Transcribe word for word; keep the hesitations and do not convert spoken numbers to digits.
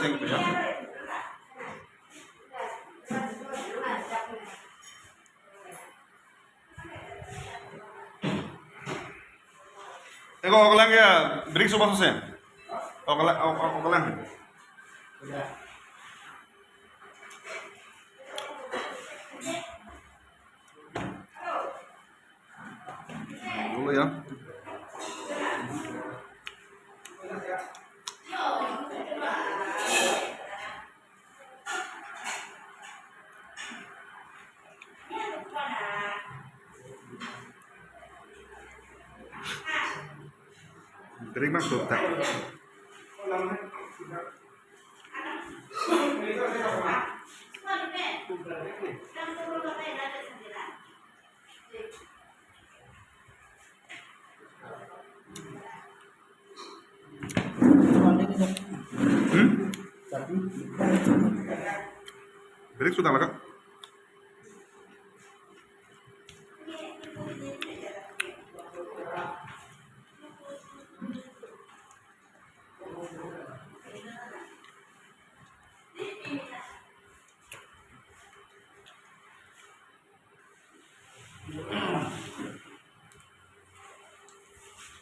Eko, okelang ya, break soba sose. Okelang, ok-, ok-, okelang. Dulu ya. Terima kasih. Hmm? Break sudah lah, Kak?